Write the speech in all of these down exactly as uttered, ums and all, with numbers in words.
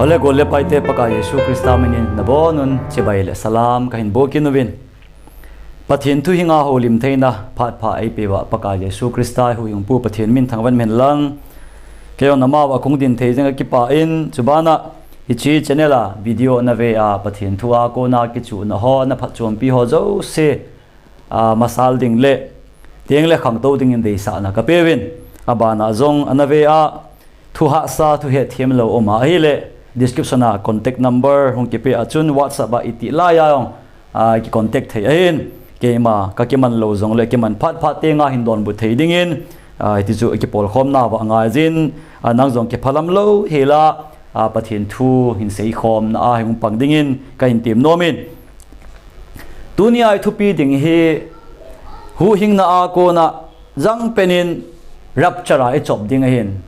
Ole gol le paite Pakai Jesu Christa minin nabonun chibai le salam kahin boh kit uvin. Pathen thu hinga houlim theina phat pha eipeuva Pakai Jesu Christa huhhingpu Pathen min thangvah hen lang. Kei jong nangma a kong din thei jeh a kipah in, chubana hiche channel a video nave a Pathen thu a kona kichuhna ho, naphatchompi ho jouse a, masal ding le, teng le khangtou dingin deisahna kapeuvin. Abana jong ana ve a, thu hahsa, thu hetthem lou um a ahile, description a contact number hung kipe a chun WhatsApp a iti laiya jong, a, ki contact thei ahin. Keima kakiman lou jongle, kiman phat phat tenga hin donbut thei dingin, a, hiti chu kipolkhomna va ngai jin, a, nang jong kiphalam lou hela, a, Pathen thu hin seikhomna a hung pang dingin kahin temnom in. Tunia i thupi ding hi, huhhingna a kona jangpen in rapture a i chop ding ahin.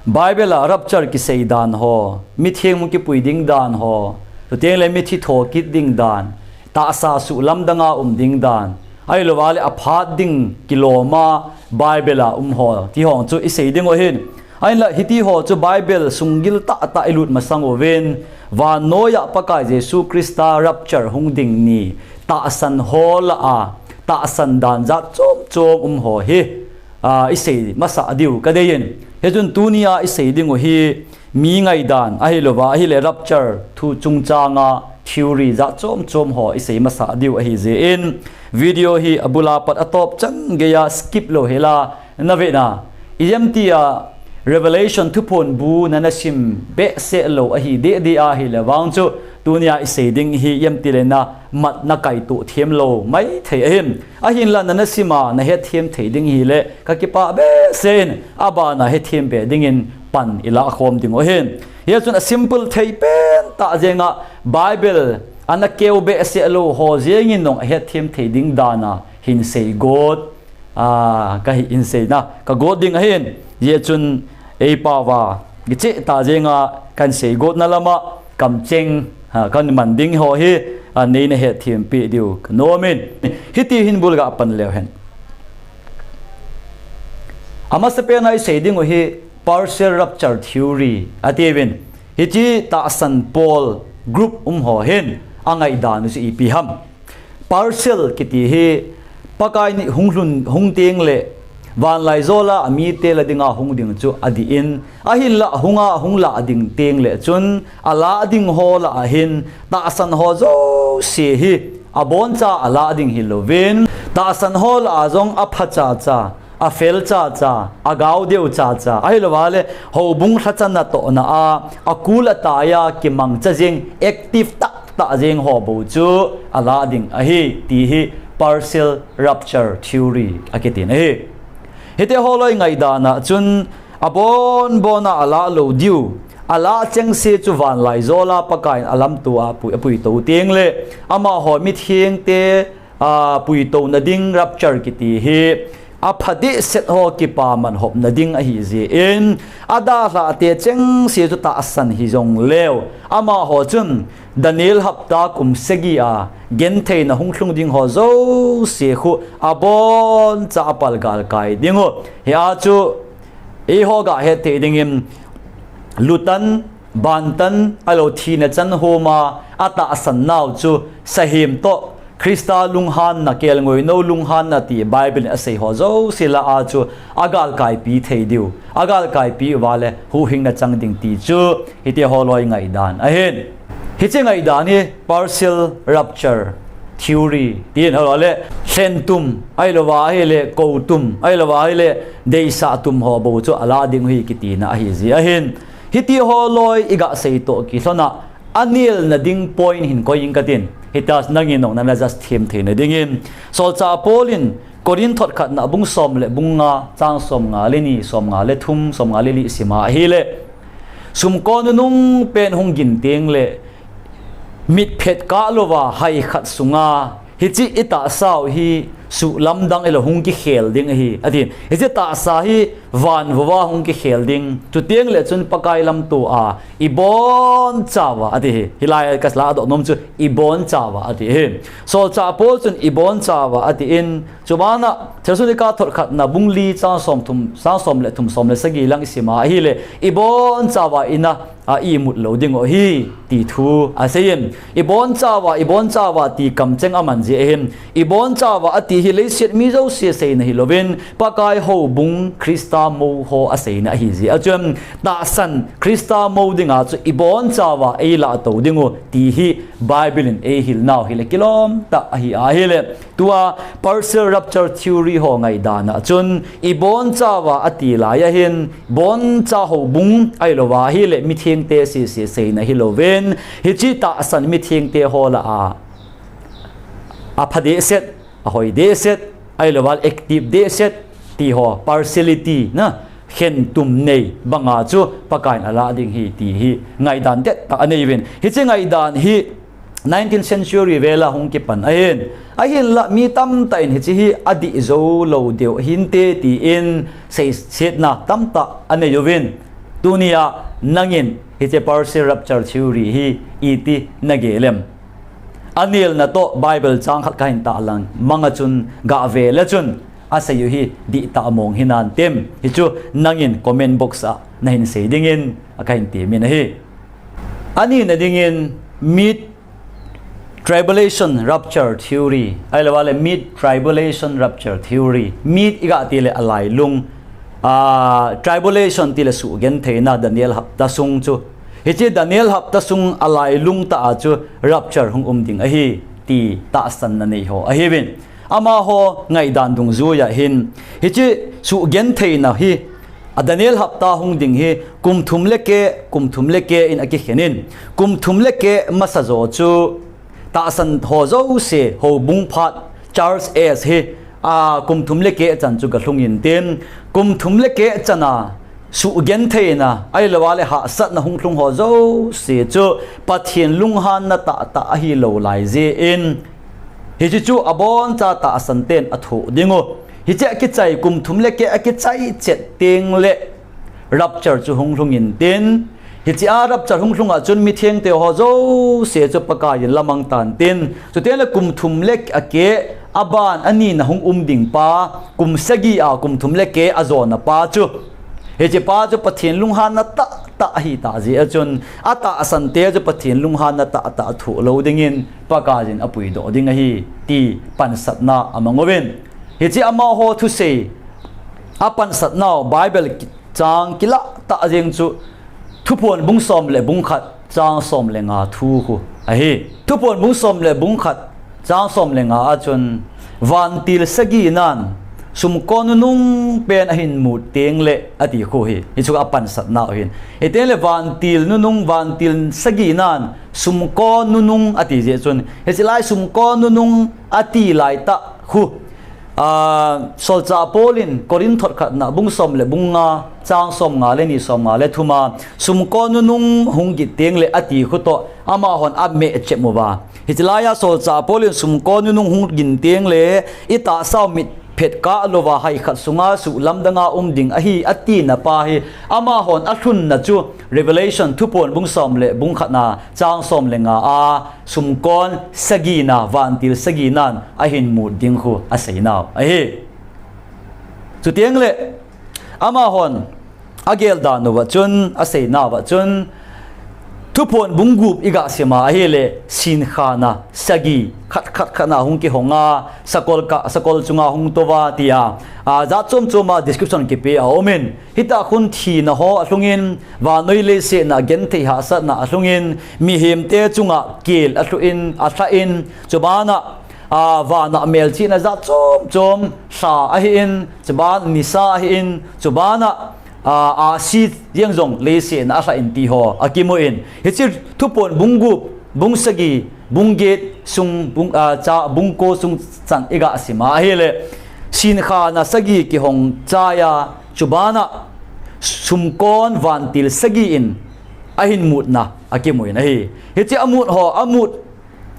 Bible a rapture kisei dan ho, mitheng hung kipui ding dan ho, chuteng le mithi thokit ding dan, tahsa suhlamdang a um ding dan, ahilouva le aphat ding kilom a Bible a um ho, ti ho chu i sei ding u ahin. Ahinla hiti ho chu Bible sunggil tahtah i lut masang uvin, vannoiya Pakai Jesu Christa rapture hung ding ni, tahsan ho lah a, tahsan dan jat chom chom um ho hi, a, i sei masa diu kadei in. Hichun tunia i sei ding u hi, mi ngaidan, ahilouva ahile rapture thu chungchanga theory jat chom chom ho i sei masa diu ahi jeh in, video hi abul a pat atop chan geiya skip lou hela, na ve na, ijemtia Revelation thuphon bu nana sim behseh lou ahi deh deh ahile vang chu, tunia i sei ding hi ijemtile namat nakaitoh them lou maithei ahin. Ahinla nana sim a nahetthem thei ding hile kakipah behseh in, abana hetthem be dingin pan i lahkhom ding u ahin. Hichun a simple thei pen tah jenga Bible ana keu behseh lou ho jengin jong ahetthem thei ding dana hin seigot a, kahin seina, kagot ding ahin. Hijeh chun eipao va kicheh tah jenga kahin seigotna lama kamcheng, a, kahin man ding ho hi, a, neina hetthem peh diu kanom in. Hiti hin bul ga pan leu hen. Amasapen a i sei ding u hi partial rapture theory atiuvin. Hiche tahsan pol group um ho hin angaidan u chu ipi ham. Partial kiti hi Pakai ni hung lhun, hung teng le, vanlai jola amite la dinga hung ding chu adih in, ahinla hunga hung lah ding teng le chun, alah ding ho lah a hin, tahsan ho jouse hi, aboncha alah ding hilouvin, tahsan ho lah a jong apha chacha, afel chacha, agao deu chacha, ahilouva le, houbung lhacha natohna a, akul atai a, kimangcha jeng, active tah tah jeng ho bou chu alah ding ahi, ti hi partial rapture theory akitin ahi. Hiti ho loi ngaidan a chun abon bon a alah lou diu, alah chengse chu vanlai jola Pakai in alamto a apui, apuitou teng le, amaho mitheng te, a, puitouna ding rapture kiti hi, apha dehset ho kipaman hopna ding ahi jeh in, adalhah te chengse chu tahsan hijong leu, amaho chun Daniel hapta kum sagi a gentheina hung lhung ding ho jouse khu aboncha apal galkai ding u. Hia chu eiho ga het thei dingin lutan, bantan, ahilou thina chan homa atahsan nau chu sahem toh Christa lunghanna, kelngoinou lunghanna ti Bible in asei ho jouse lah a chu agalkaipi thei diu, agalkaipi uva le huhhingna chang ding ti chu hiti ho loi ngaidan ahin. Hiche ngaidan hi partial rapture theory tin, ahilou le lhentum, ahilouva ahile koutum, ahilouva ahile deisah tum ho bou chu alah ding u hi kitina ahi jeh ahin. Hiti ho loi iga sei toh kilhon a, anelna ding point hin koi ing katin. Hitia nangin jong nana just them theina dingin, Solchah Paul in Corinth thot khatna bung som le bung nga, chang som nga le ni, som nga le thum, som nga le li sim a ahile, sumkon nunung pen hung gin teng le, mitphet kah louva hai khat sunga, hiche i tahsa u hi suhlamdang ilou hung kikhel ding ahi, atin. Hiche tahsa hi van vova hung kikhel ding. Chuteng le chun Pakai lamto a, ibonchauva ati hi. Hilai kasla adoh nom chu ibonchauva ati hi. Solchah Paul chun ibonchauva atin, chubana Thessalonica thot khatna bung li chang som thum, chang som le thum, som le sagi lang isima ahile, ibonchauva ina a imut lou ding u ahi, ti thu aseiyin. Ibonchauva, ibonchauva ti kamcheng aman jeh ahin. Ibonchauva ati hi leiset mi jouse seina hilouvin, Pakai houbung Christa mou ho aseina ahi jeh a chun, tahsan Christa mou dinga chu ibonchauva eilah tou ding u ti hi Bible in eihil nau hile kilom tah ahi ahile. Tua partial rapture theory ho ngaidana chun, ibonchauva ati lai ahin, boncha houbung ahilouva ahile mithengte sese seina hilouvin, hiche tahsan mithengte ho lah a, apha dehset, ahoi dehset, ahilouva active dehset, ti ho, partiality na, khentum nei banga chu Pakaiyin alah ding ahi ti hi ngaidan dettah aneiuvin. Hiche ngaidan hi nineteenth century vela hung kipan ahin. Ahinla mi tamtah in hiche hi adih jou lou diu hinte tin seisetna tamtah aneiuvin. Tunia nangin hiche partial rapture theory hi iti nagel em? Anelna toh Bible chang khat kahin tahlang manga chun gave le chun asei u hi dihtah mong hinantem? Hichu nangin comment box a nahin sei dingin kahin temin ahi. Anina dingin mid tribulation rapture theory, ahilouva le mid tribulation rapture theory. Mid iga tile alailung, a, tribulation tile suhgentheina Daniel hapta sung chu. Hiche Daniel hapta sung alailung tah a chu rapture hung um ding ahi ti tahsanna nei ho ahiuvin. Amaho ngaidan dungjuiya hin, hiche suhgentheina hi, a Daniel hapta hung ding hi, kum thum le keh, kum thum le keh in akikhen in, kum thum le keh masa jo chu, tahsan ho jouse, houbung phat, church age hi, a, kum thum le keh chan chu galhung intin, kum thum le keh chana, suhgentheina, ahilouva le hahsatna hunglhung ho jouse chu, Pathen lunghanna tahtah ahilou lai jeh in, hiche chu aboncha tahsan ten athoh ding u. Hiche akichai kum thum le keh akichai chet teng le rapture chu hunglhung intin, hiche a rapture hunglhung a chun mithengte ho jouse chu Pakaiyin lamang tantin, chuteng le kum thum le akeh aban anina hung um ding pa, kum sagi a kum thum le keh ajona pa chu, hiche pa chu Pathen lunghanna tahtah ahitah jeh a chun, atahsan te chu Pathen lunghanna tahtah athoh lou dingin Pakaiyin apuidoh ding ahi ti pansatna amang uvin. Hiche amaho thusei apansatnau Bible chang kilah tah jeng chu Thuphon bung som le bung khat chang som le nga thu khu ahi. Thuphon bung som le bung khat chang som le nga a chun, vantil sagi nan sumkon nunung pen ahin mut teng le ati khu hi. Hichu apansatnau hin. Hiteng le vantil nunung, vantil sagi nan sumkon nunung ati jeh chun, hiche lai sumkon nunung ati lai tah khu, a, Solchah Paul in Corinth thot khatna bung som le bung nga chang som nga le ni, som nga le thum a, sumkon nunung hung gin teng le ati khu toh amahon ameh chet uva. Hiche laiya Solchah Paul in sumkon nunung hung gin teng le itahsau mit phet kah louva hai khat sunga suhlamdanga um ding ahi atina pa hi, amahon alhunna chu Revelation Thuphon bung som le bung khatna chang som le nga a, sumkon sagi na, vantil sagi nan ahin mut ding khu aseinau ahi. Chuteng le amahon agel dan uva chun, aseinauva chun, Thuphon bung gup iga sima ahile, sinkhana sagi khat khat khat na hung kihonga, sakol ka, sakol chunga hung touva tia, a, jat chom chom a description kipe aumin, hitah khun thina ho alhungin, vannoi leiset na genthei hahsatna alhungin, mihemte chunga kel alhuh in, alhah in, chubana, a, vana melchihna jat chom chom, lha ahin, chuban nisa ahin, chubana, a, ahsi jeng jong leiset na alhah in ti ho akimun. Hiche Thuphon bung gup, bung sagi, bung get sung, bung, a, cha, bung ko sung chan iga sima ahile, sinkhana sagi kihong chaiya, chubana sumkon vantil sagi in ahin mutna akimun ahi. Hiche amut ho, amut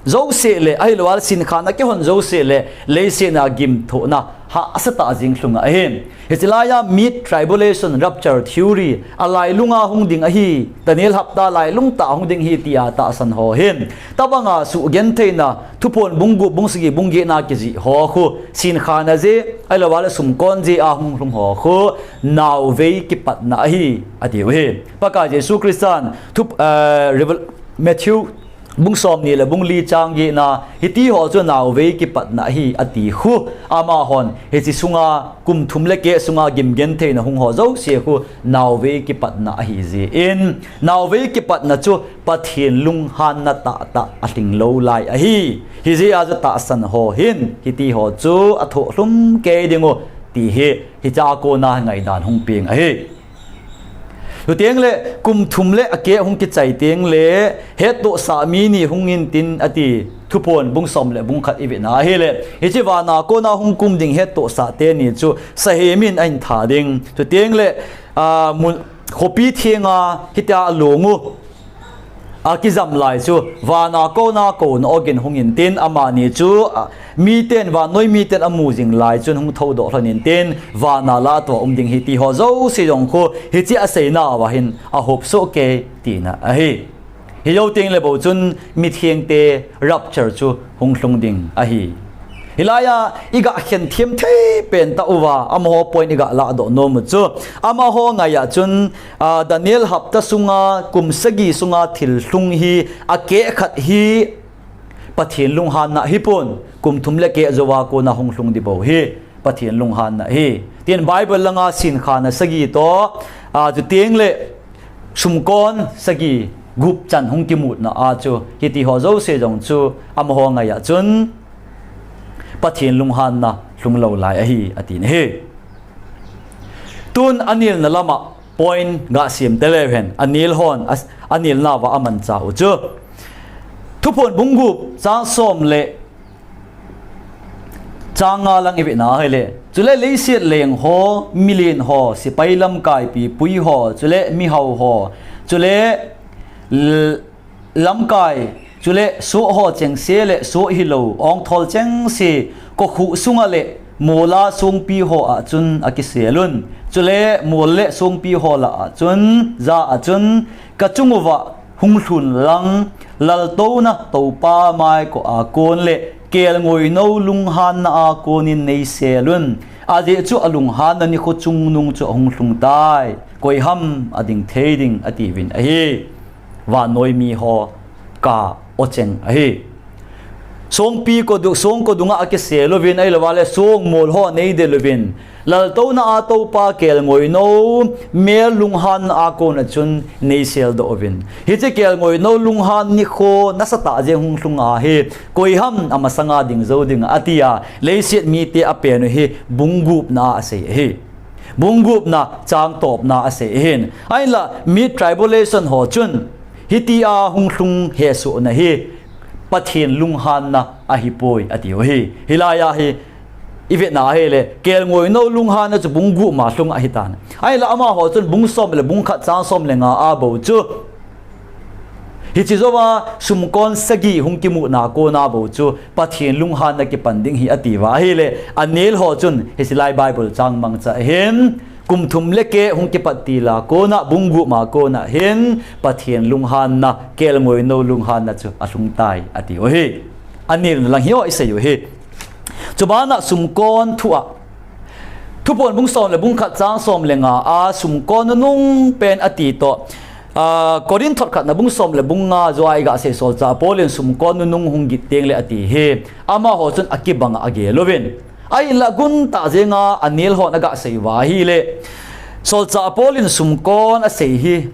jouse le, ahilouleh sinkhana kihon jouse le, leiset a gimthohna hahsa tah jing lhung ahi. Hiche laiya mid tribulation rapture theory, alailunga hung ding ahi, Daniel hapta lailung tah hung ding ahi tia tahsan ho hin, tabanga sugentheina, Thuphon bung gup, bung sagi, bung getna kijih ho khu, sinkhana jeh, ahilouleh sumkon jeh a hung lhung ho khu, naovei kipatna ahi, atiu hi. Pakai Jesu Christan, thup, eh, Revel-, Matthew, bung somni le bung li chang getna, hiti ho chu naovei kipatna ahi, ati khu, amahon, hiche sunga, kum thum le keh sunga gimgentheina hung ho jouse khu, naovei kipatna ahi jeh in, naovei kipatna chu, Pathen lunghanna tahtah alhing lou lai ahi. Hijeh a chu tahsan ho hin, hiti ho chu athohlhum kei ding u, ti hi, hichea kona ngaidan hung peng ahi. Chuteng le, kum thum le akeh hung kichai teng le, hettohsah mi ni hung intin ati, Thuphon bung som le bung khat ivet na ahile, hiche vana kona hung kum ding hettohsah teni chu, sahem in ahin tha ding. Chuteng le, a, mun, khopi thenga, hitia along u, akijam lai chu, vana kona kona ogin hung intin amani chu, a, miten, vannoi miten amu jing lai chun hung thoudoh lhon intin, vana la atoh um ding ahi ti ho jouse jong khu, hiche aseina uva hin ahopsoh kei tina ahi. Hijou teng le bou chun mithengte rapture chu hung lhung ding ahi. Hilaiya iga khen them thei pen tauva, amaho point iga ladoh nom u chu, amaho ngaiya chun, a, Daniel hapta sunga, kum sagi sunga thil lhung hi, akeh khat hi, Pathen lunghanna hipon, kum thum le keh jouva kona hung lhung ding bou hi, Pathen lunghanna ahi. Tin Bible langa sinkhana sagi toh, a, chuteng le sumkon sagi gup chan hung kimutna a chu, hiti ho jouse jong chu, amaho ngaiya chun, Pathen lunghanna lhung lou lai ahi, atin ahi. Tun anelna lama point ga sem te leu hen, anel hon, a, anelna uva amanchah u chu. Thuphon bung gup, chang som le chang nga lang ivet na ahile. Chule leiset leng ho, milen ho, sepai lamkai pipui ho, chule mihao ho, chule l-, lamkai, chule soh ho chengse le soh hilou, ongthol chengse, kokhuh sunga le mola songpi ho a chun akisel un. Chule mol le songpi ho lah a chun, ja a chun, kachung uva hung lhun lang, laltouna Toupa maikoh a kon le kelngoinou lunghanna a konin neisel un. Ajeh chu alunghanna nikho chungnung chu ahung lhung tai. Koiham ading thei ding atiuvin ahi. Vannoi mi ho ka ocheng ahi. Songpi kodu-, song kodunga akisel uvin, ahilouva le song mol ho neidel uvin. Laltouna a Toupa kelngoinou, mel lunghanna a kona chun neisel doh uvin. Hiche kelngoinou lunghan nikho nasatah jeng hung lhung ahi. Koiham amasanga ding jou ding atia, leiset mite apen u hi bung gupna a asei ahi. Bung gupna chang topna asei ahin. Ahinla, mid tribulation ho chun, hitia hung lhung hesohna hi, Pathen lunghanna ahipoi, atiu ahi. Hilaiya hi, ivet na ahile, kelngoinou lunghanna chu bung gup ma lhung ahitan. Ahinla amaho chun bung som le bung khat chang som le nga a bou chu. Hiche jouva sumkon sagi hung kimutna kona bou chu Pathen lunghanna kipan ding ahi atiuva ahile, anel ho chun hiche lai Bible chang mangcha ahin, kum thum le keh hung kipat til a kona, bung gup ma kona hin, Pathen lunghanna, kelngoinou lunghanna chu alhung tai atiu ahi. Anelna lang hi o isei u hi. Chubana sumkon thu a. Thuphon bung som le bung khat chang som le nga a sumkon nunung pen ati toh. A, Corinth thot khatna bung som le bung nga joh a iga sei solchah Paul in sumkon nunung hung git teng le ati hi. Amaho chun akibanga agel uvin. Ahinla gun tah jenga anel hon aga sei uva ahile. Solchah Paul in sumkon asei hi.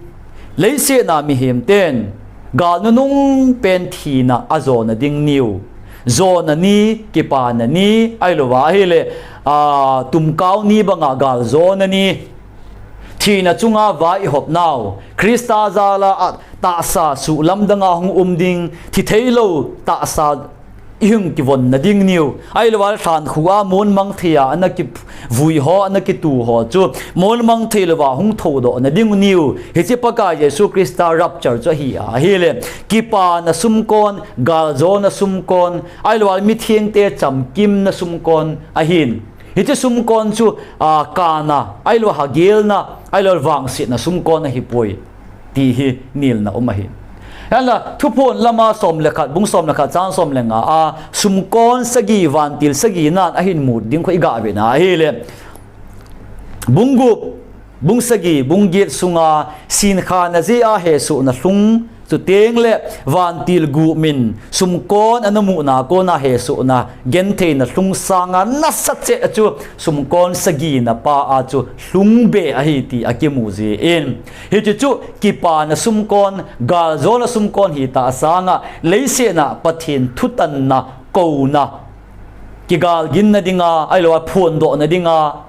Leiset a mihem ten, gal nunung pen thina ajona ding niu. Jona ni, kipana ni, ahilouva ahile, a, tumkao ni banga gal jona ni. Thina chunga vai ihop nau. Christa jala a tahsa suhlamdanga hung um ding, thi theilou tahsa ihung kivon nading niu. Ahilouva lhankhuh a mon mang thei a ana kivui ho, ana kitu ho chu mon mang thei louva hung thoudoh nading niu. Hiche Pakai Jesu Christa rapture chu ahi a, ahile kipana sumkon, galjona sumkon, ahilouva mithengte chamkimna sumkon ahin. Hiche sumkon chu, a, kana, ahilou hagelna, ahilou vangsetna sumkon ahipoi, ti hi nilna um ahi. Hinla, Thuphon lama som le khat, bung som le khat, chang som le nga a, sumkon sagi, vantil sagi nan ahin mut ding khu iga vena ahile. Bung gup, bung sagi, bung get sunga, sinkhana jeh a hesohna lhung, chuteng le vantil gup min sumkon ana mutna kona hesohna gentheina lhung sanga nasatah chu sumkon sagina pa a chu lhung be ahi ti akimu jeh in. Hiche chu kipana sumkon, galjona sumkon hitah sanga, leiset a Pathen thutanna, kouna, kigalginna dinga, ahilouva phondohna dinga,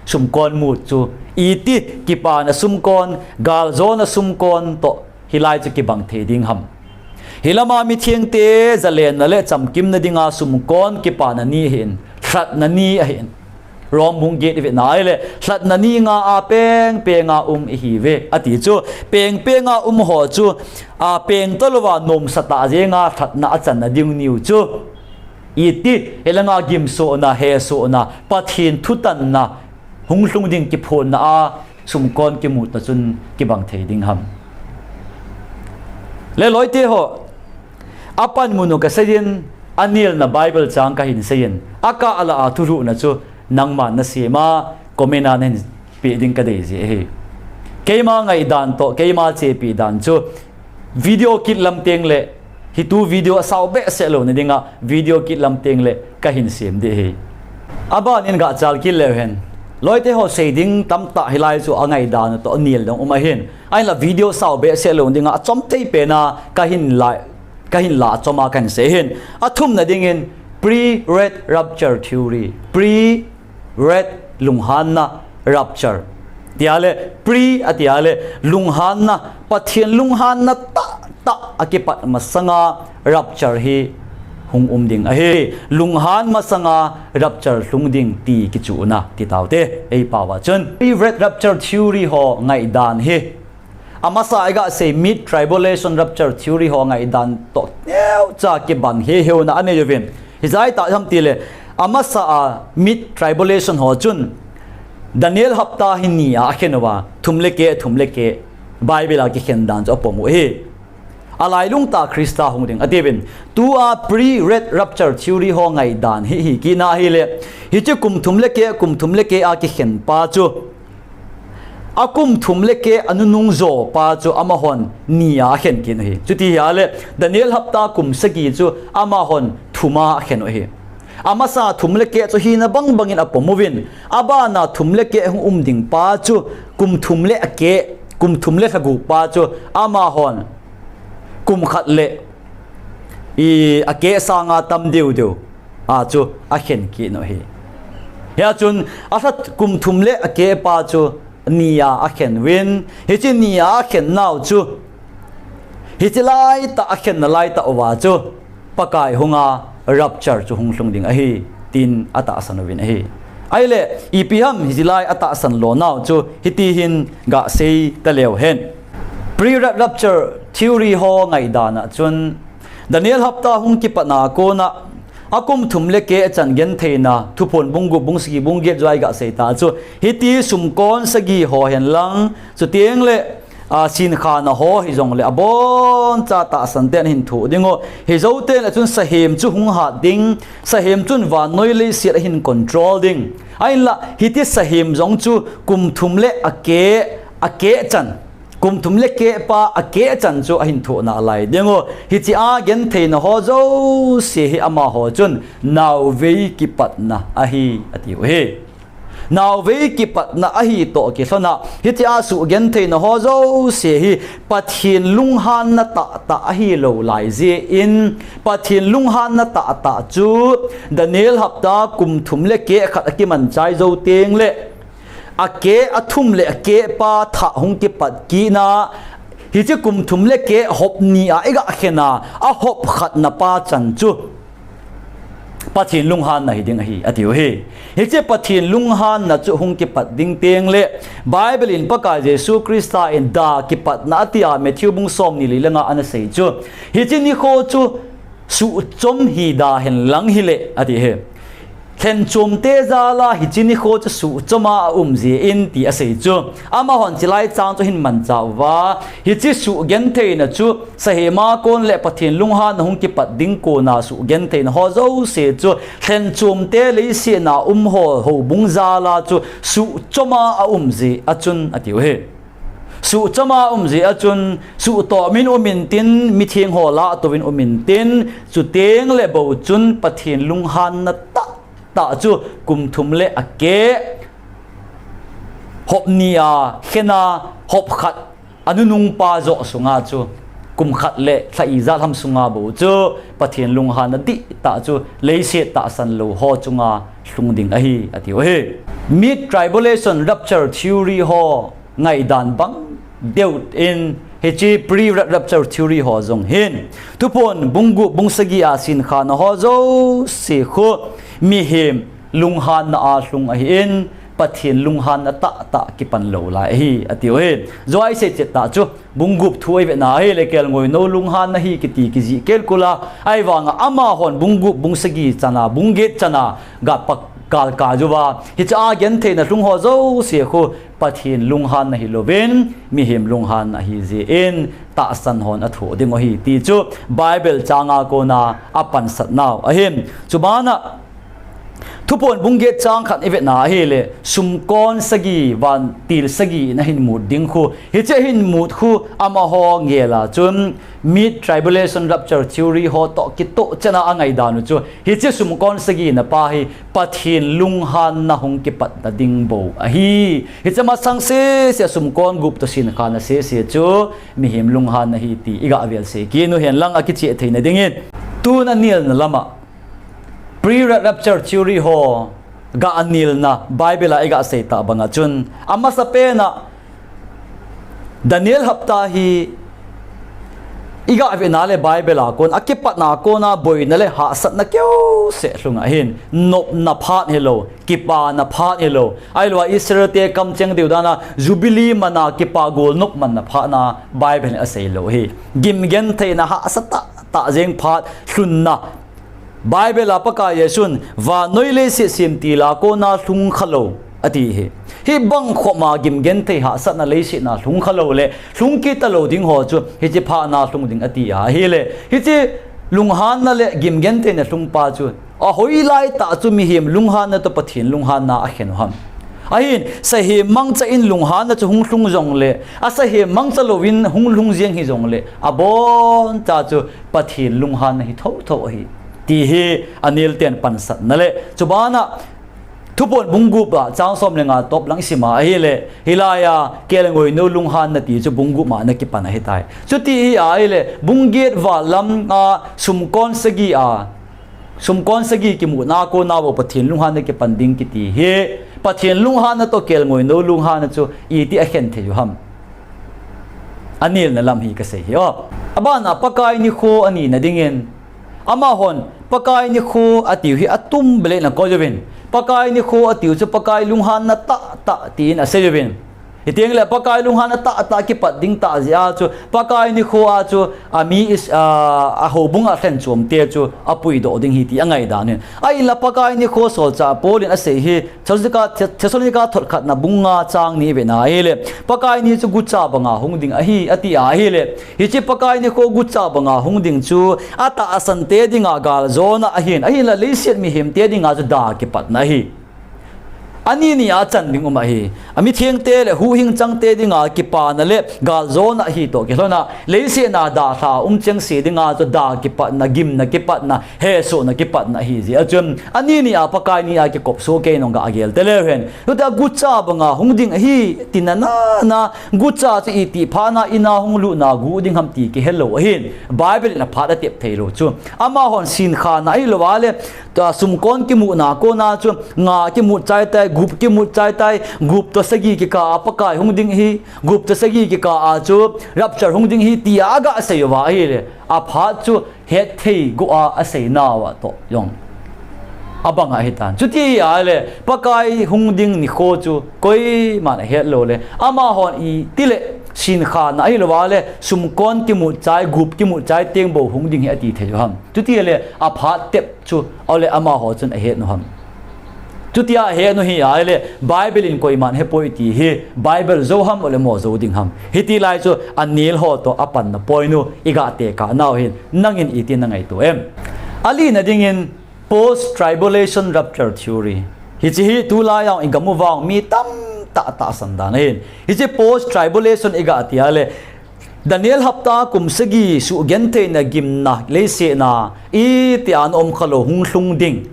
sumkon mut chu. Iti kipana sumkon, galjona sumkon toh hilai chu kibang thei ding ham. Hilama mithengte jalenna le chamkimna dinga sumkon kipana ni ahin, lhatna ni ahin. Rom bung get ivet na ahile, lhatna ni nga a pengpenga um ihiuve, ati chu, pengpenga um ho chu, a peng talouva nomsatah jenga lhatna achan nading niu chu. Iti, hilanga gimsohna, hesohna, Pathen thutanna, hung lhung ding kiphonna a, sumkon kimutna chun kibang thei ding ham. Le loite ho, apanmun u kaseiyin, anilna Bible chang kahin seiyin, akah a lah a thulhuhna chu, nangman nasem a, comment a nahin peh ding kadei ji ahi. Keima ngaidan toh, keima chepi dan chu, video kit lam teng le, hitu video asao behseh lou nadinga, video kit lam teng le, kahin sem ding ahi. Abanin gachal kit leu hen. Loite ho sei ding tamtah hilai chu angaidan toh anil dong um ahin. Ahinla video sao behseh lou dinga achom thei pena kahin la, kahin la achoma kahin sei hin. Athumna dingin pre-red rapture theory. Pre-red lunghanna rapture. Tia le, pre atia le, lunghanna, Pathen lunghanna tahtah akipat masanga rapture hi hung um ding ahi. Lunghan masanga rapture lhung ding ti kichuhna ti taute. Eipao a chun pre-red rapture theory ho ngaidan hi amasa iga sei mid tribulation rapture theory ho ngaidan toh neocha kibang heheuna anei uvin. Hijeh a iti ham tile, amasa a mid tribulation ho chun Daniel hapta hi ni a akhen uva, thum le keh, thum le keh, Bible a kikhen dan chu apom u ahi. Alailung tah Christa hung ding atiuvin. Tua pre-red rapture theory ho ngaidan hi, hi kina ahile, hiche kum thum le keh, kum thum le keh a kikhen pa chu, akum thum le keh anunung jo pa chu amahon ni a akhen kit u ahi. Chuti ahile, Daniel hapta kum sagi chu amahon thum a akhen u ahi. Amasa thum le keh chu hina bangbangin apom uvin, abana thum le keh hung um ding pa chu kum thum le akeh, kum thum le lha gup pa chu amahon kum khat le i akeh sanga tam deu deu a chu akhen kit u ahi. Hia chun alha kum thum le akeh pa chu ni a akhen uvin, hiche ni a akhen nau chu, hiche laitah akhenna laitah uva chu Pakai hunga rapture chu hung lhung ding ahi, tin atahsan uvin ahi. Ahile, ipi ham hiche lai atahsan lo nau chu, hiti hin gasei taleu hen. Pre-rapture theory ho ngaidan a chun, Daniel hapta hung kipatna kona, akum thum le keh chan gentheina, Thuphon bung gup, bung sagi, bung get jua iga sei ta chu, hiti sumkon sagi ho hen lang, chuteng le, a, sinkhana ho hijong le, aboncha tahsan ten ahin thoh ding u. Hijou ten achun sahem chu hung hat ding, sahem chun vannoi leiset ahin control ding. Ahinla, hiti sahem jong chu kum thum le akeh, akeh chan, kum thum le keh pa akeh chan chu ahin thoh nalai ding u. Hiche a gentheina ho jouse hi amaho chun naovei kipatna ahi, ati u ahi. Naovei kipatna ahi toh kilhona, hitia suh gentheina ho jouse hi Pathen lunghanna tahtah ahilou lai jeh in, Pathen lunghanna tahtah chu Daniel hapta kum thum le keh khat akiman chai jou teng le, akeh athum le akeh pa thah hung kipat kit na, hiche kum thum le keh hop ni a iga khen a, ahop khatna pa chan chu Pathen lunghanna hiding ahi, atiu hi. Hiche Pathen lunghanna chu hung kipat ding tengle, Bible in Pakai Jesu Christa in da kipatna atia Matthew bung somni le nga ana sei chu. Hiche nikho chu suhchom hi da henlang hile, ati hi. Lhenchomte jala hiche nikho chu suhchoma aum jin ti asei chu. Amahon chulai chang chu ahin manchah uva, hiche suhgentheina chu sahema kon le Pathen lunghanna hung kipat ding kona suhgentheina ho jouse chu lhenchomte leiset a um ho houbung jala chu suhchoma aum jeh achun atiu hi. Suhchoma aum jeh achun, suhtoh min umin tin, mitheng ho lah touvin umin tin, chutengle bou chun Pathen lunghanna tahtah chu kum thum le akeh, hop ni a khena hop khat anunungpa joh sunga chu, kum khat le lha ijat ham sunga bou chu Pathen lunghanna dihtah chu leiset tahsan lou ho chunga lhung ding ahi, atiu hi. Mid tribulation rapture theory ho ngaidan bang deuh in hiche pre-rapture theory ho jong hin Thuphon bung gup bung sagi a sinkhana ho jouse khu mihem lunghanna a lhung ahin, Pathen lunghanna tahtah kipan lou lai ahi, atiu hi. Jouse chet tah chu bung gup thu ivetna ahile kelngoi nou lunghanna hi kiti kijih kelkul a, ahivanga amahon bung gup bung sagi chana bung get chana ga pakalkai uva, hiche a gentheina lhung ho jouse khu Pathen lunghanna hilouvin mihem lunghanna ahi jeh in tahsan hon athoh ding u ahi ti chu Bible changa kona apansat nau ahin. Chubana Thuphon bung get chang khat ivetna ahile sumkon sagi vantil sagi in ahin mut ding khu, hiche ahin mut khu amaho ngela chun mid tribulation rapture theory ho toh kitoh chan a angaidan u chu hiche sumkon sagi na pa hi Pathen lunghanna hung kipatna ding bou ahi. Hiche masang sese sumkon gup toh sinkhana sese chu mihem lunghanna ahi ti iga velse kit u hen lang akicheh theina dingin. Tun anelna lama pre-rapture theory ho ga anelna Bible a iga sei tah banga chun, amasapena Daniel hapta hi iga vetna le Bible a kon akipatna kona boina le hahsatna keuseh lhung ahin, nopna phat hilou, kipana phat hilou, ahilouleh Israel te kamcheng diu dana Jubilee mana kipa golnop manna phatna Bible in asei lou hi. Gimgentheina hahsa tahtah jeng phat lhunna Bible a Pakai Jesun vannoi leiset semtil a kona lhung khalou ati hi. Hibang khoma gimgenthei hahsatna leiset a lhung khalou le lhung kit talou ding ho chu hiche phatna lhung ding ati ahile, hiche lunghanna le gimgentheina lhungpa chu ahoilai tah chu mihem lunghanna toh Pathen lunghanna akhen u ham? Ahin, sahem mangcha in lunghanna chu hung lhung jongle, asahem mangcha louvin hung lhung jeng hijongle, aboncha chu Pathen lunghanna hi thotho ahi, ti hi anelten pansatna le chubana Thuphon bung gup a chang som le nga top lang isima ahile, hilai a kelngoi nou lunghanna ti chu bung gup ma ana kipan ahitai. Chuti hi ahile bung get val lam a sumkon sagi a sumkon sagi kimutna a kona bou Pathen lunghanna kipan ding kiti hi, Pathen lunghanna toh kelngoi nou lunghanna chu iti akhen thei u ham? Anelna lam hi kasei hi o. Abana Pakai nikho anina dingin, amahon Pakai nikho atiu hi atum bele na koi uvin, Pakai nikho atiu chu Pakai lunghanna tahtah tin asei uvin. Hitengle Pakai lunghanna tahtah kipat ding tah jeh a chu Pakai nikho a chu ami is, a, ahoubung a lhenchomte chu apuidoh ding ahi ti angaidan in. Ahinla Pakai nikho solchah Paul in asei hi Thessalonica, Thessalonica thot khatna bung nga chang ni ivetna ahile, Pakai ni chu gucha banga hung ding ahi, ati ahile, hiche Pakai nikho gucha banga hung ding chu atahsan te dinga galjona ahin, ahinla leiset mihem te dinga chu da kipatna ahi. Ani ni a chan ding um ahi. Amithengte le huhhing changte dinga kipana le galjona ahi toh kilhona, leiset a dalha um chengse dinga chu da kipatna, gimna kipatna, hesohna kipatna ahi jeh a chun, ani ni a Pakai ni a kikop soh kei nung ga agel te leu hen. Chuti a gucha banga hung ding ahi, tina nana, gucha chu iti phatna in a hung lutna guh ding ham ti kihelou ahin, Bible in aphat atep theilou chu. Amahon sinkhana ahilouva le, ta sumkon kimutna kona chu, nga kimut chai tai, gup kimut chai tai, gup toh sagi kikah a Pakai hung ding ahi, gup toh sagi kikah a chu rapture hung ding ahi, tia aga sei uva ahile, aphat chu hetthei go a asei nauva toh jong abang ahitan. Chuti ahile, Pakai hung ding nikho chu koiman ahet lou le, amahon itile, sinkhana ahilou vale, sumkon kimuchai, gup kimuchai teng bou hung ding hi ati thei u ham. Chuti ahile, aphat tep chu, ahile amaho chun ahet u ham. Chutia ahet u hi ahile, Bible in koiman hepoi ti hi, Bible jou ham, ahile mo jou ding ham. Hiti lai chu, anel ho toh apanna point u, iga tekah nau hin, nangin iti nangaito em. Alina dingin, Post Tribulation Rapture Theory. Hiche hi tulai a igam uva mi tamtah tahsan dan ahin. Hiche post tribulation iga ti ahile, Daniel hapta kum sagi sugentheina gimna leiset a itia ana um khalou hung lhung ding.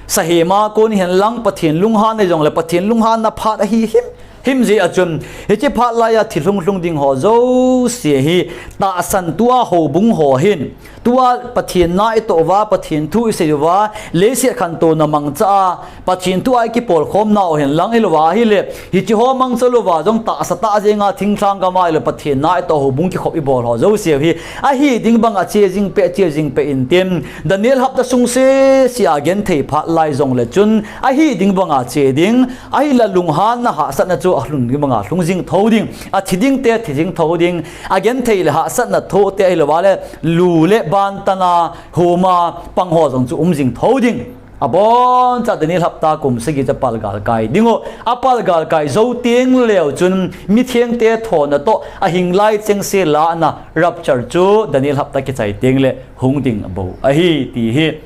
Sahema kon hihen lang Pathen lunghanna jongle Pathen lunghanna phat ahi him. Him jeh a chun, hiche phat laiya thil hung lhung ding ho jouse hi, tahsan tua houbung ho hin, tua Pathen na itoh uva, Pathen thu isei uva, leiset khantouna mangcha a, Pathen thu a ikipolkhom nau hin lang ilou va ahile, hiche ho mangcha lou va jong tahsa tah jenga thinglhang gam a ilou Pathen na itoh houbung kikhop ibol ho jouse hi, ahi ding banga che jing peh, che jing peh intin, Daniel hapta sung sese a genthei phat lai jongle chun, ahi ding banga che ding, Ahinla lunghanna hahsatna chu alhung ding banga lhung jing tho ding. Athi ding te thi jing tho ding. Agenthei le hahsatna thoh te ahilou vale lu le ban tana homa pang ho jong chu um jing tho ding. Aboncha Daniel hapta kum sagi chu apalgal kai ding u. Apalgal kai jou teng leu chun mitheng te thona toh ahing lai chengse lahna rapture chu Daniel hapta kichai teng le hung ding bou ahi ti hi.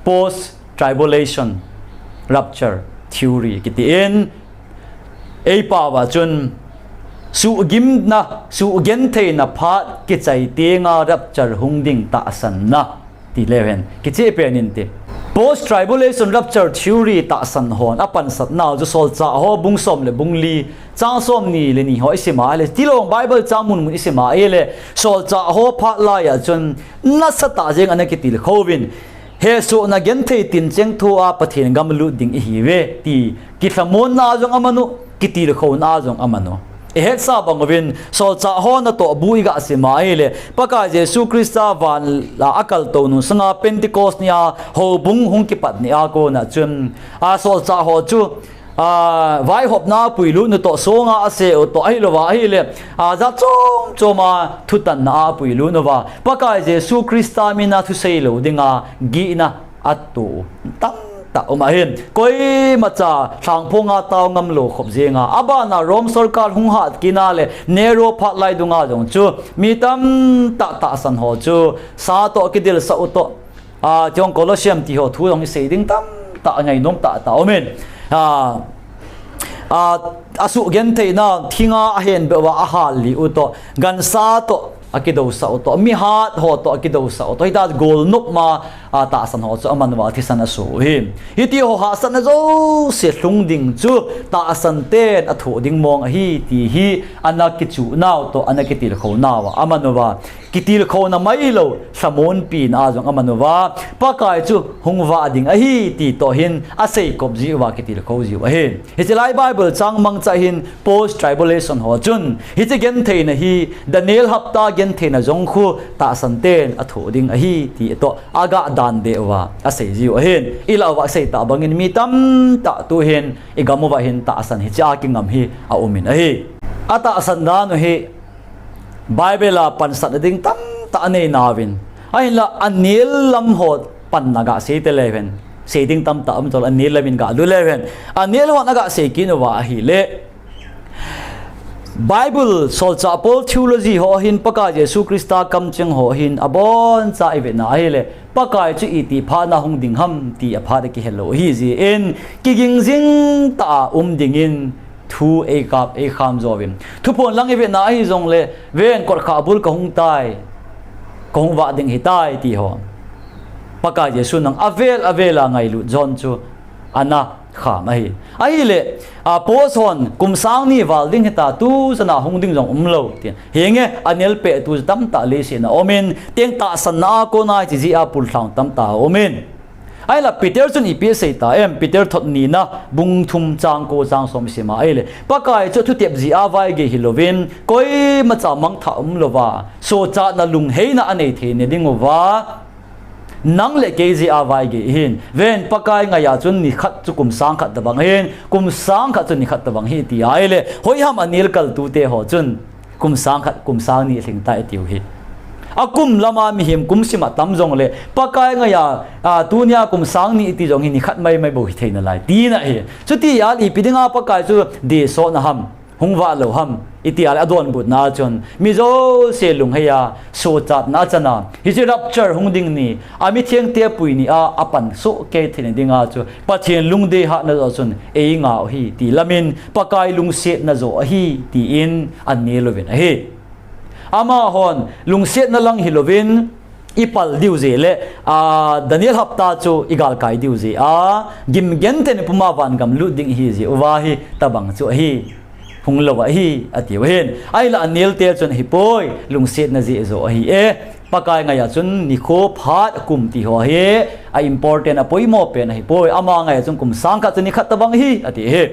Post tribulation rapture theory kiti in, eipao a chun suhgimna, suhgentheina phat kichai tenga rapture hung ding tahsanna ti leu hen kicheh pen inte. Post tribulation rapture theory tahsan hon apansatna chu Solchah ho bung som le bung li chang som ni le ni ho isim a ahile, tilong Bible chang mun mun isim a ahile, Solchah ho phat laiya chun nasatah jeng ana kitilkhou vin, hesohna genthei tincheng thoa Pathen gam lut ding ihiuve ti kilhamonna a jong aman u, kitilkhouna a jong aman u. Ihetsa bang uvin, Solchah ho natoh bu iga sim a ahile, Pakai Jesu Christa van la akaltou nung sanga Pentecost nia houbung hung kipat nia kona chun, a Solchah ho chu, a, vaihopna a puilut u toh, songa ase u toh, ahilou va ahile, a, jat chom choma thutanna a puilut uva, Pakai Jesu Christa mina thusei lou dinga gihna atoh u tamtah um ahin. Koimacha lhangphonga tao ngam lou khop jenga, abana Rome sorkar hung hat kit na le Nero phat lai dunga jong chu mi tamtah tahsan ho chu sa toh kidelsah u toh, a, tiong Colosseum ti ho thu jong isei ding tamtah, angainom tahtah umin. A, a, asuhgentheina thinga ahenbeh uva ahal lih u toh, gansa toh akidousah u toh, mihat ho toh akidousah u toh, hitia golnop ma, a, tahsan ho chu aman uva thisan aso u hi. Hiti ho hahsatna jouse lhung ding chu tahsan ten athoh ding mong ahi ti hi ana kichuh nau toh, ana kitilkhou nau a aman uva. Kitilkhouna mailou, lhamon pina a jong aman uva, Pakai chu hung vah ding ahi ti toh hin aseikop jiuva kitilkhou jiu ahi. Hiche lai Bible chang mangcha hin post tribulation ho chun, hiche gentheina hi Daniel hapta gentheina jong khu tahsan ten athoh ding ahi ti toh aga dan deh uva asei jiu ahin. Ilah uva asei tah bangin mi tamtah tuhin igam uva hin tahsan hichea kingam hi aumin ahi. Atahsan dan u hi Bible a pansatna ding tamtah anei nauvin, ahinla anel lam ho panna gasei te leu hen, sei ding tamtah um tole, anel lam in galut leu hen, anel hon agasei kit uva ahile, Bible, Solchah Paul theology ho hin, Pakai Jesu Christa kamcheng ho hin, aboncha ivet na ahile, Pakai chu iti phat na hung ding ham ti aphat akihelou ahi jeh in, kiging jing tah a um dingin thu eikap, eikham jouvin. Thuphon lang ivet na ahi jongle, ven kotkhah bul kahung tai, kahung vah ding ahitai ti ho. Pakai Jesu nang avel avel a ngailut John chu ana kham ahi. Ahile, a, post hon kum sang ni val ding hita, tu chana hung ding jong umlou ti. Henge, anel pehtu tamtah leiset a umin, teng tahsanna a kona hiche jeh a pullhang tamtah aumin. Ahinla Peter chun ipi asei ta em, Peter thot nina bung thum chang ko chang som isim a ahile, Pakai chu athutep jeh a vaigei hilouvin, koimacha mangthah umlouva, sochatna lungheina anei theina dinguva, Nang le kei jeh a vaigei hin. Ven, Pakai ngaiya chun nikhat chu kum sang khat tabang hin, kum sang khat chu nikhat tabang hi ti ahile, hoiham anel kaltute ho chun kum sang khat, kum sang ni lhing tai tiu hi. Akum lama mihem kum sim a tam jongle, Pakai ngaiya, a, tunia kum sang ni ti jong hi nikhat maimai bou hithei nalai tina hi. Chuti ahile ipi dinga Pakai chu desotna ham, hung vah lou ham, iti ahile adonbutna chun mi jouse lungheiya, sochatna achana, hiche rapture hung ding ni, amithengte pui ni a, apan sohkei theina dinga chu Pathen lungdei hatna joh chun eingah u ahi ti lamin, Pakai lungsetna joh ahi, tin anel uvin ahi. Amahon lungsetna lang hilouvin, ipal diu jeh le, a, Daniel hapta chu igalkai diu jeh a, gimgentheina puma vangam lut ding ihi jeh uva hitabang chu ahi, hung lou ahi, atiu ahin. Ahinla anelte chun ahipoi, lungsetna jeh joh ahi e. Pakai ngaiya chun nikho phat kum ti ho hi a important, apoimo pen ahipoi. Ama ngaiya chun kum sang khat chu nikhat tabang hi, ati hi.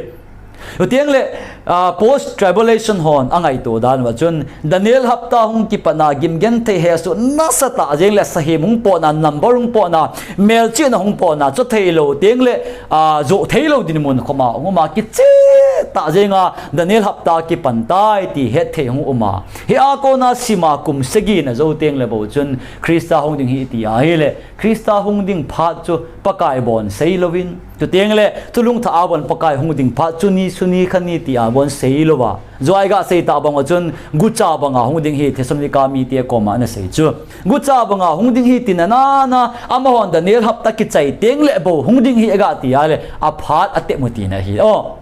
Chuteng le, a, post tribulation hon angaito dan uva chun, Daniel hapta hung kipatna gimgenthei hesoh nasatah jeng le, sahem hung potna, number hung potna, melchihna hung potna, chotheilou teng le, a, joh theilou dinmun khoma hung uma, kichehtah jenga Daniel hapta kipan tai ti hetthei hung uma, hia kona sima kum sagina jou teng le bou chun Christa hung ding hi ti ahile, Christa hung ding phat chu Pakai bon seilouvin, chuteng le thulhung thah a bon Pakai hung ding phat chu ni, chu ni, kha ni tia bon seilouva, joi gasei tah bang uva chun gucha banga hung ding hi Thessalonica mite koma anasei chu. Gucha banga hung ding hi tina nana, amahon Daniel hapta kichai teng le bou hung ding hi agati ahile, aphat atep u tina hi. O,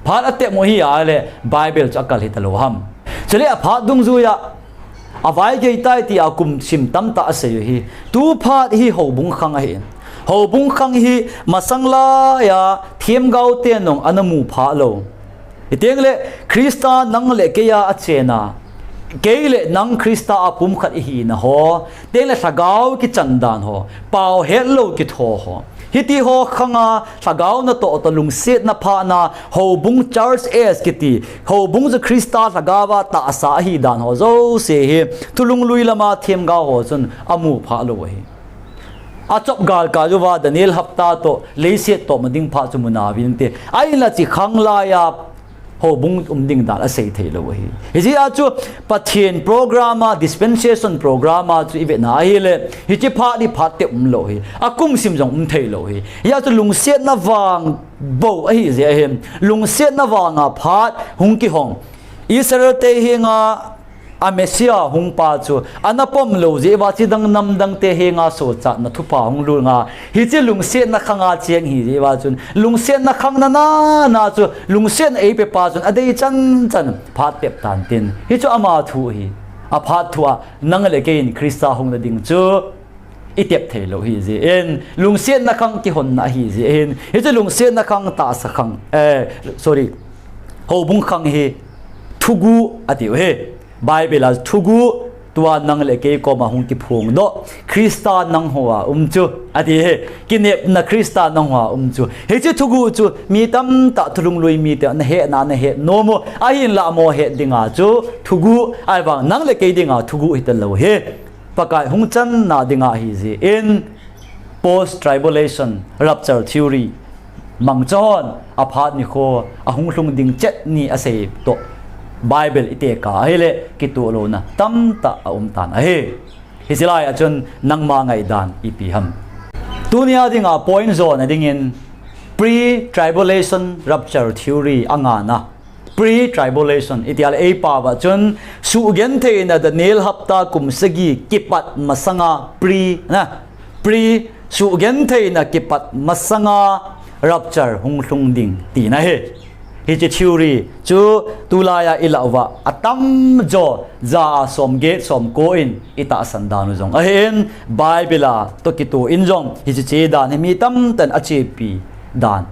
phat atep u hi ahile, Bible chu akal hitalou ham. Chule aphat dungjuiya, avaigei tai tia kum sim tamtah asei u hi. Tu phat hi houbung khang ahin. Houbung khang hi masang laiya themgaote nong ana mu phah lou. Hiteng le Christa nang le keiya achena, kei le nang Christa a pumkhat ihina ho, teng le lhagao kichan dan ho, pao hetlou kitho ho, hiti ho khanga lhagao natoh toh lungsetna phatna, houbung church age kiti, houbung chu Christa lhagaova tahsa ahi dan ho jouse hi, thulhunglui lama themgao ho chun amu phah lou ahi. Achop galkai uva Daniel hapta toh leiset tohma ding phat chu mu nauvinte. Ahinla hiche khang laiya houbung um ding dan asei theilou ahi. Hijeh a chu Pathen program a, dispensation program a chu ivetna ahile, hiche phat hi phat tep umlou ahi. Akum sim jong um theilou ahi. Hia chu lungsetna vang bou ahijeh ahin, lungsetna vanga phat hung kihong, Israel te henga a Messiah hungpa chu ana pom lou jeh uva chidang namdangte henga sochatna thupha hung lunga, hiche lungsetna khanga cheng ahijeh uva chun, lungsetna khang nana chu lungsetna eipepa chun adei chanchan phat tep tantin, hichu ama thu ahi. Aphat thu a nang le keiin Christa hungna ding chu itep theilou ahijeh in, lungsetna khang kihonna ahijeh in, hiche lungsetna khang, tahsa khang, eh, sorry, houbung khang hi thuguh atiu ahi. Bible a thuguh, tua nang le kei koma hung kiphongdoh, Christa nanghoa um chu, ati hi. Kinepna Christa nanghoa um chu. Hiche thuguh chu mi tamtah thulhunglui mite nahetna, nahet nom u, ahinla amaho het dinga chu thuguh, ahivang nang le kei dinga thuguh hitalou ahi. Pakai hung channa dinga ahijeh in, post tribulation rapture theory mangcha hon aphat nikho, ahung lhung ding chet ni asei toh Bible itekah ahile kitoh louna tamtah aumtan ahi. Hiche laiya chun nangma ngaidan ipi ham? Tunia dinga point jona dingin pre-tribulation rapture theory angana, pre-tribulation iti ahile eipaova chun suhgentheina Daniel hapta kum sagi kipat masanga pre, na, pre, suhgentheina kipat masanga rapture hung lhung ding tina ahi. Hiche theory chu tulaiya ilah uva atamjo, ja a somget somko in itahsan dan u jong ahin, Bible a toh kitoh in jong hiche chedan hi mi tamtah in achepi dan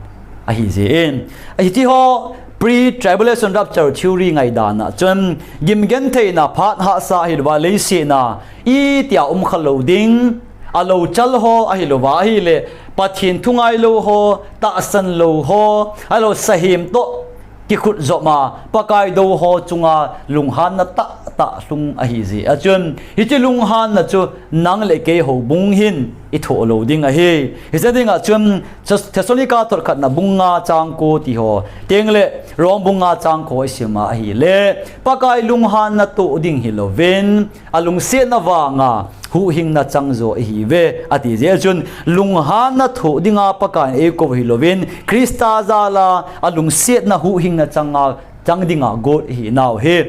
ahijeh in, hiche ho pre-tribulation rapture theory ngaidana chun gimgentheina phat hahsa ahilouva leiset a itia umkhalou ding, alouchal ho ahilouva ahile, Pathen thungailou ho, tahsan lou ho, ahilou sahem toh kikhut jopma Pakai dou ho chunga lunghanna tahtah lhung ahi jeh a chun, hiche lunghanna chu nang le kei houbung hin i thoh lou ding ahi. Hiche dinga chun Thessalonica thot khatna bung nga chang ko ti ho, teng le Rom bung nga chang ko i sim a ahile, Pakai lunghanna toh ding hilouvin, alungsetna vanga huhhingna chang jo ihiuve, ati jeh a chun, lunghanna thoh dinga Pakai in eikou hilouvin, Christa jal a alungsetna huhhingna chang a, chang dinga got ihi nau hi.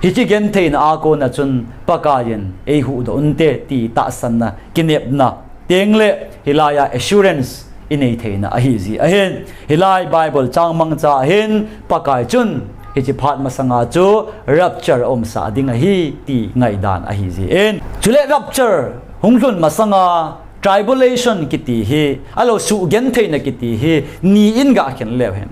Hiche gentheina a kona chun Pakai in eihuhdoh unte ti tahsanna, kinepna, teng le hilai a assurance i nei theina ahi jeh ahin, hilai Bible chang mangcha ahin Pakai chun hiche phat masanga chu rapture aumsah ding ahi ti ngaidan ahi jeh in. Chule rapture hung lhun masanga tribulation kiti hi, alou suhgentheina kiti hi, ni in gah khen leu hen.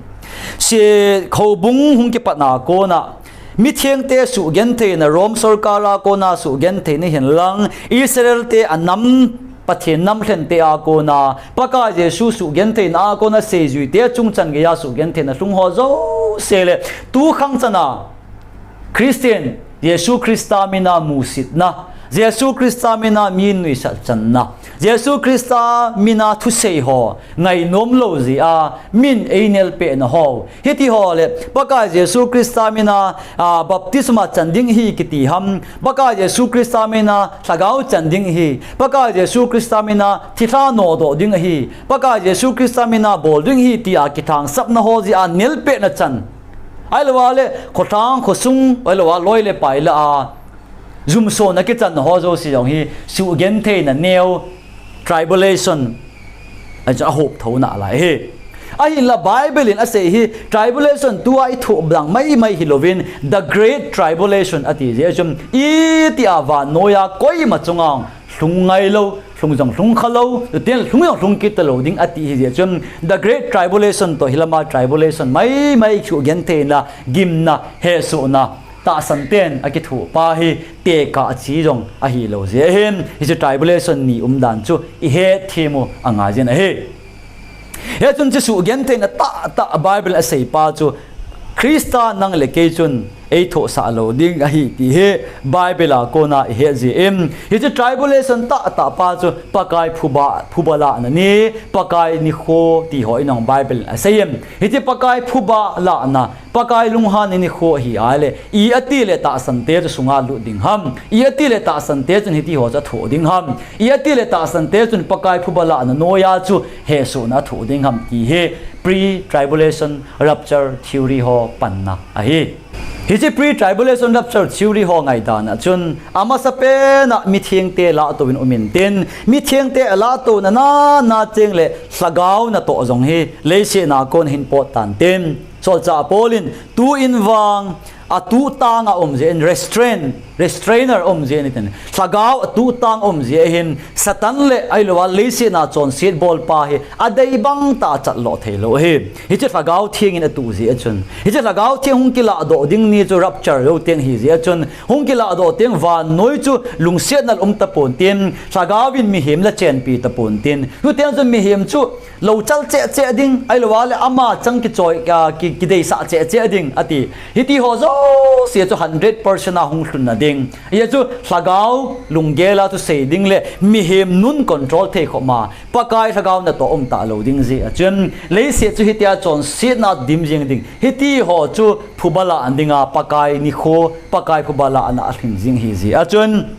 Hiche houbung hung kipatna kona, mithengte suhgentheina, Rom sorkar a kona suhgentheina hin lang, Israel te a nam, Pathen nam lhente a kona, Pakai Jesu suhgentheina a kona seijuite chungchang geiya suhgentheina lhung ho jouse le, tu khang chana, Christian, Jesu Christa mina musitna, Jesu Christa mina mi nuisat channa, Jesu Christa mina thusei ho, ngainom lou jeh a, min einelpehna ho. Hiti ho le, Pakai Jesu Christa mina, a, baptisma chan ding ahi kiti ham, Pakai Jesu Christa mina lhagao chan ding ahi, Pakai Jesu Christa mina thilha nodoh ding ahi, Pakai Jesu Christa mina bol ding ahi tia kithangsapna ho jeh a nelpehna chan. Ahilouva le, khosung, khosung, ahilouva loi le pai lah a, jumsona kichan ho jouse jong hi, suhgentheina neo, tribulation, ahi chu ahop thou nalai ahi. Ahinla Bible in asei hi, tribulation tua i thoh dang maimai hilouvin, the great tribulation ati jeh chun, itia vannoiya koima chunga lhung ngailou, lhung jong lhung khalou, chuteng lhung jong lhung kit talou ding ati ahi jeh chun, the great tribulation toh hilama tribulation maimai suhgentheina, gimna, hesohna, tahsan ten akithoh pa hi tekah a chi jong ahilou jeh ahin, hiche tribulation ni umdan chu ihet them u angai jin ahi. Hichun hiche suhgentheina tahtah Bible in asei pa chu Christa nang le kei chun eithohsah lou ding ahi ti hi Bible a kona ihet jin, hiche tribulation tahtah pa chu Pakai phuba, phuba lahna ni, Pakai nikho ti ho in jong Bible in asei in. Hiche Pakai phuba lahna, Pakai lunghanna nikho ahi ahile, ipi ati le tahsan te chu sunga lut ding ham, ipi ati le tahsan te chun hiti ho chu athoh ding ham, ipi ati le tahsan te chun Pakai phuba lahna noiya chu hesohna athoh ding ham ti hi pre-tribulation rapture theory ho panna ahi. Hiche pre-tribulation rapture theory ho ngaidan a chun, amasapen a mithengte lahtouvin um intin, mithengte alahtouna nana cheng le lhagao natoh jong hi leiset a kon hin pot tan tin, Solchah Paul in, tu in vang, atuhtang a um jeh in, restrain, restrainer um jeh in tin, lhagao atuhtang um jeh hin, Satan le ahilouva leiset a chonset bolpa hi adei bang tah a chat lou thei lou ahi. Hiche lhagao theng in atuh jeh a chun, hiche lhagao theng hung kilahdoh ding ni chu rapture jou teng ahi jeh a chun, hung kilahdoh teng vannoi chu lungsetna a um tapon tin, lhagao in mihem la chenpi tapon tin, chuteng chun mihem chu lou chal cheh cheh ding, ahilouva le ama chang kichoi, a, ki, kideisah cheh cheh ding ati. Hiti ho jouse chu hundred percent a hung lhunna ding. Hiche chu lhagao lunggel a thusei ding le mihem nun control thei khop ma, Pakai lhagao natoh um talou ding jeh a chun, leiset chu hitia chonsetna a dim jeng ding. Hiti ho chu phuba lah dinga Pakai nikho, Pakai phuba lahna alhin jing ahi jeh a chun,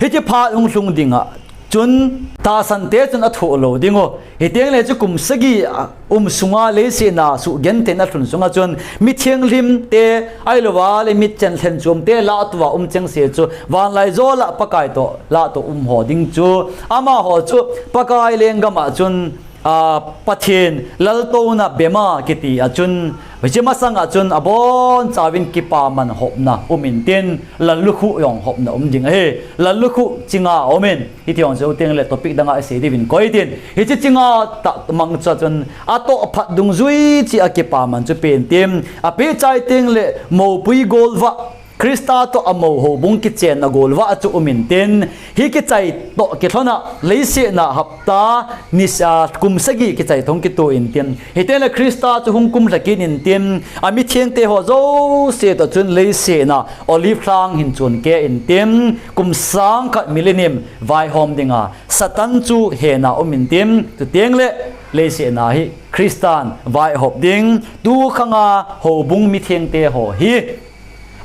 hiche phat hung lhung dinga chun tahsan te chun athoh lou ding u. Hiteng le chu kum sagi a um sunga leiset a suhgentheina lhun sunga chun mitheng lhim te ahilouva le michen lhenchom te lahtoa um chengse chu vanlaijol a Pakai toh lahtoh um ho ding chu, amaho chu Pakai lenggam a chun, a, Pathen laltouna bema kiti a chun, hiche masang a chun abonchauvin kipaman hopna um intin, lallukhuh jong hopna um ding ahi. Lallukhuh chinga um in, hiti ho chu teng le topic dang a isei diuvin koi tin. Hiche chinga tah mangcha chun atoh phat dungjui cheh a kipaman chu pen tin, apeh chai teng le moupui golvah Christa toh amou houbung kichenna golvah chu um intin, hi kichai toh kilhona leiset a hapta ni sa, kum sagi kichai thong kitu intin. Hitengle Christa chu hung kumlha kit intin, amithengte ho jouse toh chun leiset a Olive lhang hin chun kei intin, kum sang khat millennium vaihom dinga Satan chu hena um intin, chutengle leiset a hi Christan vaihop ding, tukhanga houbung mithengte ho hi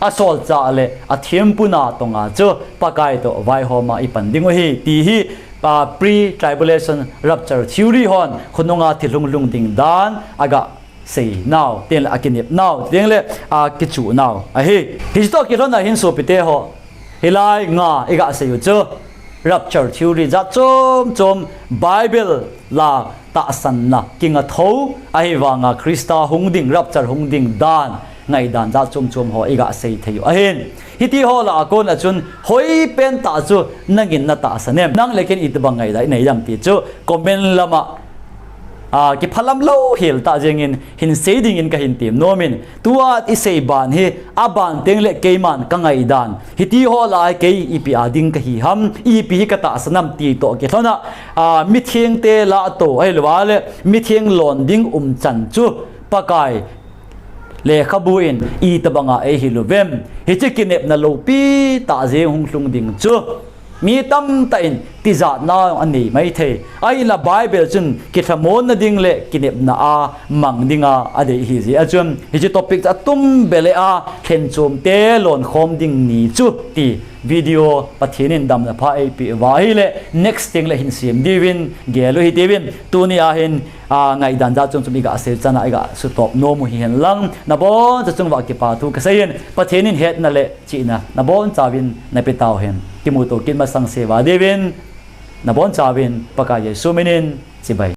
asolchah le athempuna tonga chu Pakai toh vaihoma ipan ding u ahi, ti hi, a, pre-tribulation rapture theory hon khonunga thil hung lhung ding dan aga seinau, tengle akinepnau, tengle akichuhnau ahi. Hiche toh kilhona hin sopite ho, hilai nga iga sei u chu rapture theory jat chom chom, Bible la tahsanna kinga thou, ahivanga Christa hung ding, rapture hung ding dan, ngaidan jat chom chom ho iga sei thei u ahin. Hiti ho lah a kona chun hoipen tah chu nangin natahsan em? Nang le ken itobang ngaidan inei dem ti chu comment lama, a, kiphalam lou hel tah jengin hin sei dingin kahin tem nomin. Tua isei ban hi, aban tengle keiman kangaidan, hiti ho lah a kei ipi a ding kahi ham, ipi hi katahsan am ti toh kilhona, a, mithengte lah toh ahiloule mitheng lon ding umchan chu Pakai lekhabu in itobanga eihil uvem? Hiche kinepna loupi tah jeng hung lhung ding chu mi tamtah in tijatna anei maithei. Ahinla Bible chun kilhamonna ding le kinepna a mang dinga adei ahijeh a chun, hiche topic chu atumbeh le a lhenchomte lonkhom ding ni chu ti video Pathen in damna pha eipeh uva ahile next tengle hin sem diuvin gel u hitiuvin, tunia hin, a, ngaidan jat chom chom iga sei u chana iga sutop nom u hihen lang, nabonchauva chunga kipa thu kaseiyin, Pathen in hetna le chihna nabonchauvin napeh tauhen. Kimuto kit masang seuva diuvin nabonchauvin Pakai Jesu minin chibai.